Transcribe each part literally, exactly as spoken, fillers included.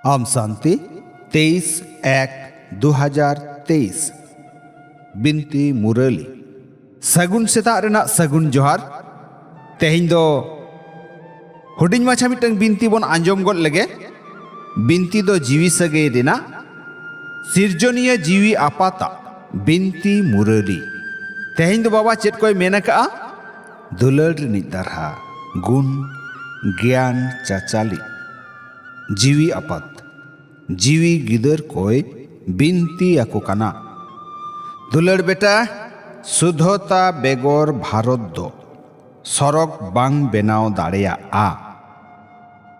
ᱟᱢ ᱥᱟᱱᱛᱤ, ᱛᱮᱭᱤᱥ ᱮᱠ ᱫᱩ ᱦᱟᱡᱟᱨ ᱛᱮᱭᱤᱥ᱾ ᱵᱤᱱᱛᱤ ᱢᱩᱨᱟᱹᱞᱤ᱾ ᱥᱟᱹᱜᱩᱱ ᱥᱮᱛᱟᱜ ᱨᱮᱱᱟᱜ ᱥᱟᱹᱜᱩᱱ ᱡᱚᱦᱟᱨ᱾ ᱛᱮᱦᱮᱧ ᱫᱚ ᱦᱩᱰᱤᱧ ᱢᱟᱪᱷᱟ ᱢᱤᱫᱴᱟᱝ ᱵᱤᱱᱛᱤ ᱵᱚᱱ ᱟᱸᱡᱚᱢ ᱜᱚᱫ ᱞᱮᱜᱮ᱾ ᱵᱤᱱᱛᱤ ᱫᱚ ᱡᱤᱣᱤ ᱥᱟᱹᱜᱟᱹᱭ ᱨᱮᱱᱟᱜ ᱥᱤᱨᱡᱚᱱᱤᱭᱟᱹ ᱡᱤᱣᱤ ᱟᱯᱟᱛᱟᱜ ᱵᱤᱱᱛᱤ ᱢᱩᱨᱟᱹᱞᱤ᱾ ᱛᱮᱦᱮᱧ ᱫᱚ ᱵᱟᱵᱟ ᱪᱮᱫ ᱠᱚᱭ ᱢᱮᱱ ᱟᱠᱟᱜᱼᱟ? ᱫᱩᱞᱟᱹᱲ ᱨᱤᱱᱤᱡ ᱫᱟᱨᱦᱟ, ᱜᱩᱱ, ᱜᱮᱭᱟᱱ, ᱪᱟᱪᱟᱞᱤᱡ᱾ ᱡᱤᱣᱤ ᱟᱯᱟᱛ, ᱡᱤᱣᱤ ᱜᱤᱫᱟᱹᱨ ᱠᱚᱭ ᱵᱤᱱᱛᱤ ᱟᱠᱚ ᱠᱟᱱᱟ᱾ ᱫᱩᱞᱟᱹᱲ ᱵᱮᱴᱟ, ᱥᱩᱫᱷᱚᱛᱟ ᱵᱮᱜᱚᱨ ᱵᱷᱟᱨᱚᱛ ᱫᱚ ᱥᱚᱨᱚᱜᱽ ᱵᱟᱝ ᱵᱮᱱᱟᱣ ᱫᱟᱲᱮᱭᱟᱜᱼᱟ᱾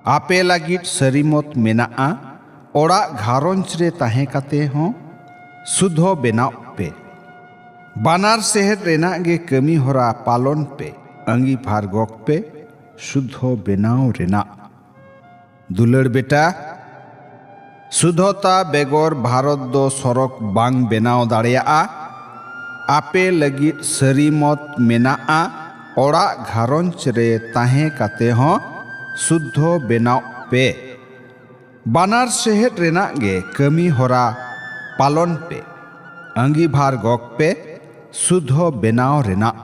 ᱟᱯᱮ ᱞᱟᱹᱜᱤᱫ ᱥᱟᱹᱨᱤᱢᱚᱛ ᱢᱮᱱᱟᱜᱼᱟ, ᱚᱲᱟᱜ ᱜᱷᱟᱨᱚᱸᱡᱽ ᱨᱮ ᱛᱟᱦᱮᱸ ᱠᱟᱛᱮ ᱦᱚᱸ ᱥᱩᱫᱷᱚ ᱵᱮᱱᱟᱣ ᱯᱮ᱾ ᱵᱟᱱᱟᱨ ᱥᱮᱦᱮᱫ ᱨᱮᱱᱟᱜ ᱜᱮ ᱠᱟᱹᱢᱤ ᱦᱚᱨᱟ ᱯᱟᱞᱚᱱ ᱯᱮ, ᱟᱺᱜᱤᱵᱷᱟᱨ ᱜᱚᱜ ᱯᱮ ᱥᱩᱫᱷᱚ ᱵᱮᱱᱟᱣ ᱨᱮᱱᱟᱜ᱾ ᱫᱩᱞᱟᱹᱲ ᱵᱮᱴᱟ, ᱥᱩᱫᱷᱚᱛᱟ ᱵᱮᱜᱚᱨ ᱵᱷᱟᱨᱚᱛ ᱫᱚ ᱥᱚᱨᱚᱜᱽ ᱵᱟᱝ ᱵᱮᱱᱟᱣ ᱫᱟᱲᱮᱭᱟᱜᱼᱟ᱾ ᱟᱯᱮ ᱞᱟᱹᱜᱤᱫ ᱥᱟᱹᱨᱤᱢᱚᱛ ᱢᱮᱱᱟᱜᱼᱟ, ᱚᱲᱟᱜ ᱜᱷᱟᱨᱚᱸᱡᱽ ᱨᱮ ᱛᱟᱦᱮᱸ ᱠᱟᱛᱮ ᱦᱚᱸ ᱥᱩᱫᱷᱚ ᱵᱮᱱᱟᱣ ᱯᱮ᱾ ᱵᱟᱱᱟᱨ ᱥᱮᱦᱮᱫ ᱨᱮᱱᱟᱜ ᱜᱮ ᱠᱟᱹᱢᱤ ᱦᱚᱨᱟ ᱯᱟᱞᱚᱱ ᱯᱮ, ᱟᱺᱜᱤᱵᱷᱟᱨ ᱜᱚᱜ ᱯᱮ ᱥᱩᱫᱷᱚ ᱵᱮᱱᱟᱣ ᱨᱮᱱᱟᱜ᱾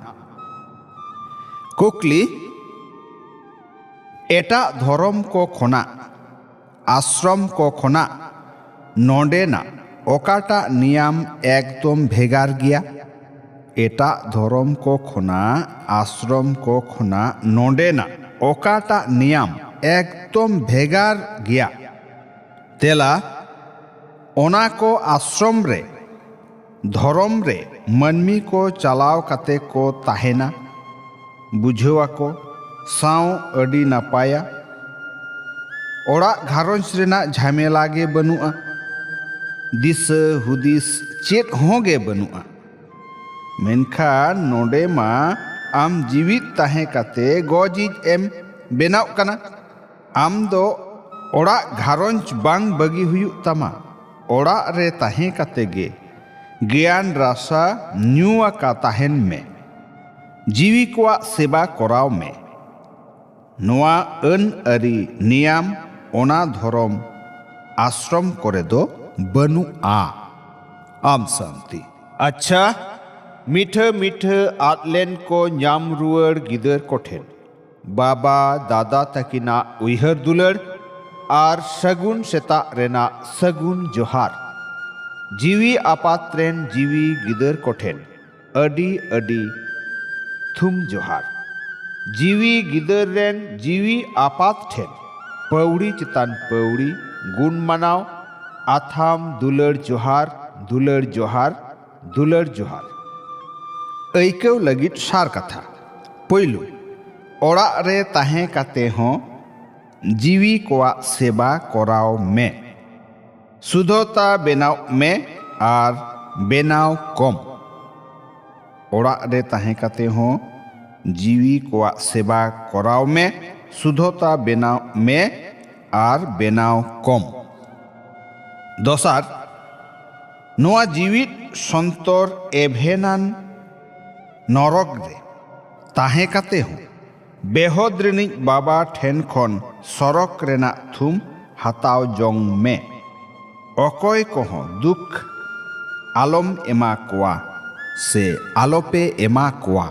ᱠᱩᱠᱞᱤ, ᱮᱴᱟᱜ ᱫᱷᱚᱨᱚᱢ ᱠᱚ ᱠᱷᱚᱱᱟᱜ, ᱟᱥᱨᱚᱢ ᱠᱚ ᱠᱷᱚᱱᱟᱜ ᱱᱚᱰᱮᱱᱟᱜ ᱚᱠᱟᱴᱟᱜ ᱱᱤᱭᱟᱢ ᱮᱠᱫᱚᱢ ᱵᱷᱮᱜᱟᱨ ᱜᱮᱭᱟ? ᱮᱴᱟᱜ ᱫᱷᱚᱨᱚᱢ ᱠᱚ ᱠᱷᱚᱱᱟᱜ, ᱟᱥᱨᱚᱢ ᱠᱚ ᱠᱷᱚᱱᱟᱜ ᱱᱚᱰᱮᱱᱟᱜ ᱚᱠᱟᱴᱟᱜ ᱱᱤᱭᱟᱢ ᱮᱠᱫᱚᱢ ᱵᱷᱮᱜᱟᱨ ᱜᱮᱭᱟ? ᱛᱮᱞᱟ, ᱚᱱᱟ ᱠᱚ ᱟᱥᱨᱚᱢ ᱨᱮ ᱫᱷᱚᱨᱚᱢ ᱨᱮ ᱢᱟᱹᱱᱢᱤ ᱠᱚ ᱪᱟᱞᱟᱣ ᱠᱟᱛᱮ ᱠᱚ ᱛᱟᱦᱮᱱᱟ, ᱵᱩᱡᱷᱟᱹᱣ ᱟᱠᱚ ᱥᱟᱶ ᱟᱹᱰᱤ ᱱᱟᱯᱟᱭᱟ᱾ ᱚᱲᱟᱜ ᱜᱷᱟᱨᱚᱸᱡᱽ ᱨᱮᱱᱟᱜ ᱡᱷᱟᱢᱮᱞᱟ ᱜᱮ ᱵᱟᱹᱱᱩᱜᱼᱟ, ᱫᱤᱥᱟᱹ ᱦᱩᱫᱤᱥ ᱪᱮᱫ ᱦᱚᱸ ᱜᱮ ᱵᱟᱹᱱᱩᱜᱼᱟ᱾ ᱢᱮᱱᱠᱷᱟᱱ ᱱᱚᱰᱮ ᱢᱟ ᱟᱢ ᱡᱤᱣᱤᱫ ᱛᱟᱦᱮᱸ ᱠᱟᱛᱮ ᱜᱚᱡᱤᱡ ᱮᱢ ᱵᱮᱱᱟᱣ ᱠᱟᱱᱟ᱾ ᱟᱢ ᱫᱚ ᱚᱲᱟᱜ ᱜᱷᱟᱨᱚᱸᱡᱽ ᱵᱟᱝ ᱵᱟᱹᱜᱤ ᱦᱩᱭᱩᱜ ᱛᱟᱢᱟ᱾ ᱚᱲᱟᱜ ᱨᱮ ᱛᱟᱦᱮᱸ ᱠᱟᱛᱮ ᱜᱮ ᱜᱮᱭᱟᱱ ᱨᱟᱥᱟ ᱧᱩ ᱟᱠᱟ ᱛᱟᱦᱮᱱ ᱢᱮ᱾ ᱡᱤᱣᱤ ᱠᱚᱣᱟᱜ ᱥᱮᱵᱟ ᱠᱚᱨᱟᱣ ᱢᱮ᱾ ᱱᱚᱣᱟ ᱟᱹᱱ ᱟᱹᱨᱤ ᱱᱤᱭᱟᱢ ᱚᱱᱟ ᱫᱷᱚᱨᱚᱢ ᱟᱥᱨᱚᱢ ᱠᱚᱨᱮ ᱫᱚ ᱵᱟᱹᱱᱩᱜᱼᱟ᱾ ᱟᱢ ᱥᱟᱱᱛᱤ᱾ ᱟᱪᱪᱷᱟ, ᱢᱤᱴᱷᱟᱹ ᱢᱤᱴᱷᱟᱹ ᱟᱫ ᱞᱮᱱ ᱠᱚ ᱧᱟᱢ ᱨᱩᱣᱟᱹᱲ ᱜᱤᱫᱟᱹᱨ ᱠᱚᱴᱷᱮᱱ ᱵᱟᱵᱟ ᱫᱟᱫᱟ ᱛᱟᱹᱠᱤᱱᱟᱜ ᱩᱭᱦᱟᱹᱨ ᱫᱩᱞᱟᱹᱲ ᱟᱨ ᱥᱟᱹᱜᱩᱱ ᱥᱮᱛᱟᱜ ᱨᱮᱱᱟᱜ ᱥᱟᱹᱜᱩᱱ ᱡᱚᱦᱟᱨ᱾ ᱡᱤᱣᱤ ᱟᱯᱟᱛ ᱨᱮᱱ ᱡᱤᱣᱤ ᱜᱤᱫᱟᱹᱨ ᱠᱚᱴᱷᱮᱱ ᱟᱹᱰᱤ ᱟᱹᱰᱤ ᱛᱷᱩᱢ ᱡᱚᱦᱟᱨ᱾ ᱡᱤᱣᱤ ᱜᱤᱫᱟᱹᱨ ᱨᱮᱱ ᱡᱤᱣᱤ ᱟᱯᱟᱛ ᱴᱷᱮᱱ ᱯᱟᱹᱣᱲᱤ ᱪᱮᱛᱟᱱ ᱯᱟᱹᱣᱲᱤ ᱜᱩᱱ ᱢᱟᱱᱟᱣ ᱟᱛᱷᱟᱢ ᱫᱩᱞᱟᱹᱲ ᱡᱚᱦᱟᱨ, ᱫᱩᱞᱟᱹᱲ ᱡᱚᱦᱟᱨ, ᱫᱩᱞᱟᱹᱲ ᱡᱚᱦᱟᱨ᱾ ᱟᱹᱭᱠᱟᱹᱣ ᱞᱟᱹᱜᱤᱫ ᱥᱟᱨ ᱠᱟᱛᱷᱟ᱾ ᱯᱳᱭᱞᱳ, ᱚᱲᱟᱜ ᱨᱮ ᱛᱟᱦᱮᱸ ᱠᱟᱛᱮ ᱦᱚᱸ ᱡᱤᱣᱤ ᱠᱚᱣᱟᱜ ᱥᱮᱵᱟ ᱠᱚᱨᱟᱣ ᱢᱮ᱾ ᱥᱩᱫᱷᱚᱛᱟ ᱵᱮᱱᱟᱣ ᱢᱮ ᱟᱨ ᱵᱮᱱᱟᱣ ᱠᱚᱢ᱾ ᱚᱲᱟᱜ ᱨᱮ ᱛᱟᱦᱮᱸ ᱠᱟᱛᱮ ᱦᱚᱸ ᱡᱤᱣᱤ ᱠᱚᱣᱟᱜ ᱥᱮᱵᱟ ᱠᱚᱨᱟᱣ ᱢᱮ, ᱥᱩᱫᱷᱚᱛᱟ ᱵᱮᱱᱟᱣ ᱢᱮ ᱟᱨ ᱵᱮᱱᱟᱣ ᱠᱚᱢ᱾ ᱫᱚᱥᱟᱨ, ᱱᱚᱣᱟ ᱡᱤᱣᱤᱫ ᱥᱚᱱᱛᱚᱨ ᱮᱵᱷᱮᱱᱟᱱ ᱱᱚᱨᱚᱠ ᱨᱮ ᱛᱟᱦᱮᱸ ᱠᱟᱛᱮ ᱦᱚᱸ ᱵᱮᱦᱚᱫ ᱨᱤᱱᱤᱡ ᱵᱟᱵᱟ ᱴᱷᱮᱱ ᱠᱷᱚᱱ ᱥᱚᱨᱚᱠ ᱨᱮᱱᱟᱜ ᱛᱷᱩᱢ ᱦᱟᱛᱟᱣ ᱡᱚᱝ ᱢᱮ᱾ ᱚᱠᱚᱭ ᱠᱚᱦᱚᱸ ᱫᱩᱠ ᱟᱞᱚᱢ ᱮᱢᱟ ᱠᱚᱣᱟ ᱥᱮ ᱟᱞᱚᱯᱮ ᱮᱢᱟ ᱠᱚᱣᱟ᱾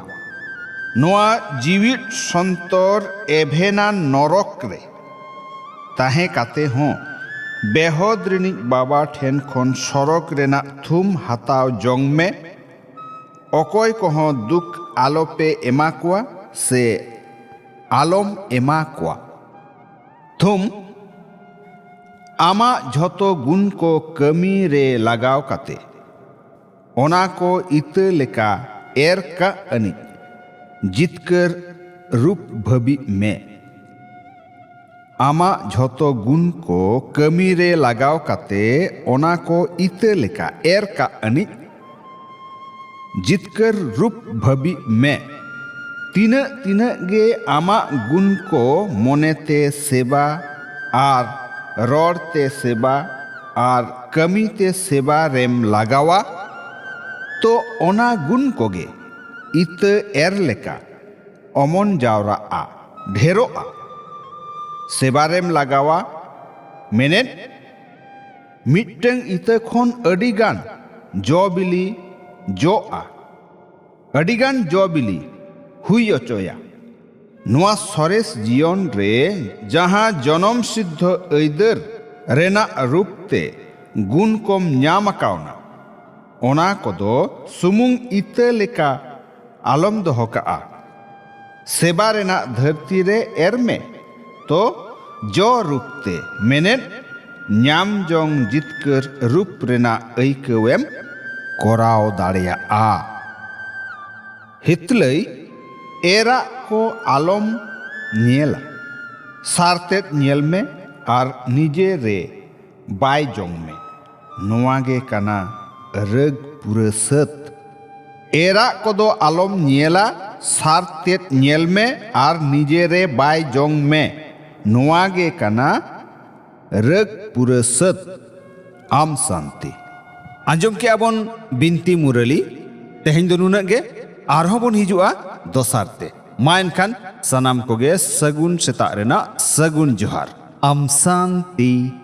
ᱱᱚᱣᱟ ᱡᱤᱣᱤᱫ ᱥᱚᱱᱛᱚᱨ ᱮᱵᱷᱮᱱᱟᱱ ᱱᱚᱨᱚᱠ ᱨᱮ ᱛᱟᱦᱮᱸ ᱠᱟᱛᱮ ᱦᱚᱸ ᱵᱮᱦᱚᱫ ᱨᱤᱱᱤᱡ ᱵᱟᱵᱟ ᱴᱷᱮᱱ ᱠᱷᱚᱱ ᱥᱚᱨᱚᱠ ᱨᱮᱱᱟᱜ ᱛᱷᱩᱢ ᱦᱟᱛᱟᱣ ᱡᱚᱝ ᱢᱮ᱾ ᱚᱠᱚᱭ ᱠᱚᱦᱚᱸ ᱫᱩᱠ ᱟᱞᱚᱯᱮ ᱮᱢᱟ ᱠᱚᱣᱟ ᱥᱮ ᱟᱞᱚᱢ ᱮᱢᱟ ᱠᱚᱣᱟ᱾ ᱛᱷᱩᱢ, ᱟᱢᱟᱜ ᱡᱷᱚᱛᱚ ᱜᱩᱱ ᱠᱚ ᱠᱟᱹᱢᱤ ᱨᱮ ᱞᱟᱜᱟᱣ ᱠᱟᱛᱮ ᱚᱱᱟ ᱠᱚ ᱤᱛᱟᱹ ᱞᱮᱠᱟ ᱮᱨ ᱠᱟᱜ ᱟᱹᱱᱤᱡ ᱡᱤᱛᱠᱟᱹᱨ ᱨᱩᱯ ᱵᱷᱟᱹᱵᱤᱜ ᱢᱮ᱾ ᱟᱢᱟᱜ ᱡᱷᱚᱛᱚ ᱜᱩᱱ ᱠᱚ ᱠᱟᱹᱢᱤ ᱨᱮ ᱞᱟᱜᱟᱣ ᱠᱟᱛᱮ ᱚᱱᱟ ᱠᱚ ᱤᱛᱟᱹ ᱞᱮᱠᱟ ᱮᱨ ᱠᱟᱜ ᱟᱹᱱᱤᱡ ᱡᱤᱛᱠᱟᱹᱨ ᱨᱩᱯ ᱵᱷᱟᱹᱵᱤᱜ ᱢᱮ᱾ ᱛᱤᱱᱟᱹᱜ ᱛᱤᱱᱟᱹᱜ ᱜᱮ ᱟᱢᱟᱜ ᱜᱩᱱ ᱠᱚ ᱢᱚᱱᱮᱛᱮ ᱥᱮᱵᱟ ᱟᱨ ᱨᱚᱲᱛᱮ ᱥᱮᱵᱟ ᱟᱨ ᱠᱟᱹᱢᱤᱛᱮ ᱥᱮᱵᱟ ᱨᱮᱢ ᱞᱟᱜᱟᱣᱟ, ᱛᱚ ᱚᱱᱟ ᱜᱩᱱ ᱠᱚᱜᱮ ᱤᱛᱟᱹ ᱮᱨ ᱞᱮᱠᱟ ᱚᱢᱚᱱ ᱡᱟᱣᱨᱟᱜᱼᱟ, ᱰᱷᱮᱨᱚᱜᱼᱟ᱾ ᱥᱮᱵᱟ ᱨᱮᱢ ᱞᱟᱜᱟᱣᱟ, ᱢᱮᱱᱮᱫ ᱢᱤᱫᱴᱟᱝ ᱤᱛᱟᱹ ᱠᱷᱚᱱ ᱟᱹᱰᱤ ᱜᱟᱱ ᱡᱚ ᱵᱤᱞᱤ ᱡᱚᱜᱼᱟ, ᱟᱹᱰᱤ ᱜᱟᱱ ᱡᱚ ᱵᱤᱞᱤ ᱦᱩᱭ ᱚᱪᱚᱭᱟ᱾ ᱱᱚᱣᱟ ᱥᱚᱨᱮᱥ ᱡᱤᱭᱚᱱ ᱨᱮ ᱡᱟᱦᱟᱸ ᱡᱚᱱᱚᱢ ᱥᱤᱫᱽᱫᱷᱚ ᱟᱹᱭᱫᱟᱹᱨ ᱨᱮᱱᱟᱜ ᱨᱩᱯ ᱛᱮ ᱜᱩᱱ ᱠᱚᱢ ᱧᱟᱢ ᱟᱠᱟᱣᱱᱟ, ᱚᱱᱟ ᱠᱚᱫᱚ ᱥᱩᱢᱩᱝ ᱤᱛᱟᱹ ᱞᱮᱠᱟ ᱟᱞᱚᱢ ᱫᱚᱦᱚ ᱠᱟᱜᱼᱟ᱾ ᱥᱮᱵᱟ ᱨᱮᱱᱟᱜ ᱫᱷᱟᱹᱨᱛᱤ ᱨᱮ ᱮᱨ ᱢᱮ, ᱛᱚ ᱡᱚ ᱨᱩᱯ ᱛᱮ, ᱢᱮᱱᱮᱫ ᱧᱟᱢ ᱡᱚᱝ ᱡᱤᱛᱠᱟᱹᱨ ᱨᱩᱯ ᱨᱮᱱᱟᱜ ᱟᱹᱭᱠᱟᱹᱣᱮᱢ ᱠᱚᱨᱟᱣ ᱫᱟᱲᱮᱭᱟᱜᱼᱟ᱾ ᱦᱤᱛᱞᱟᱹᱭ ᱮᱨᱟᱜ ᱠᱚ ᱟᱞᱚᱢ ᱧᱮᱞᱟ, ᱥᱟᱨᱛᱮᱫ ᱧᱮᱞ ᱢᱮ ᱟᱨ ᱱᱤᱡᱮ ᱨᱮ ᱵᱟᱭ ᱡᱚᱝ ᱢᱮ᱾ ᱱᱚᱣᱟ ᱜᱮ ᱠᱟᱱᱟ ᱨᱟᱹᱜᱽ ᱯᱩᱨᱟᱹ ᱥᱟᱹᱛ᱾ ᱮᱨᱟᱜ ᱠᱚᱫᱚ ᱟᱞᱚᱢ ᱧᱮᱞᱟ, ᱥᱟᱨ ᱛᱮᱫ ᱧᱮᱞ ᱢᱮ ᱟᱨ ᱱᱤᱡᱮ ᱨᱮ ᱵᱟᱭ ᱡᱚᱝ ᱢᱮ᱾ ᱱᱚᱣᱟ ᱜᱮ ᱠᱟᱱᱟ ᱨᱟᱹᱜᱽ ᱯᱩᱨᱟᱹ ᱥᱟᱹᱛ᱾ ᱟᱢ ᱥᱟᱱᱛᱤ᱾ ᱟᱸᱡᱚᱢ ᱠᱮᱜᱼᱟ ᱵᱚᱱ ᱵᱤᱱᱛᱤ ᱢᱩᱨᱟᱹᱞᱤ᱾ ᱛᱮᱦᱮᱧ ᱫᱚ ᱱᱩᱱᱟᱹᱜ ᱜᱮ, ᱟᱨᱦᱚᱸ ᱵᱚᱱ ᱦᱤᱡᱩᱜᱼᱟ ᱫᱚᱥᱟᱨ ᱛᱮ᱾ ᱢᱟ ᱮᱱᱠᱷᱟᱱ ᱥᱟᱱᱟᱢ ᱠᱚᱜᱮ ᱥᱟᱹᱜᱩᱱ ᱥᱮᱛᱟᱜ ᱨᱮᱱᱟᱜ ᱥᱟᱹᱜᱩᱱ ᱡᱚᱦᱟᱨ᱾ ᱟᱢ ᱥᱟᱱᱛᱤ᱾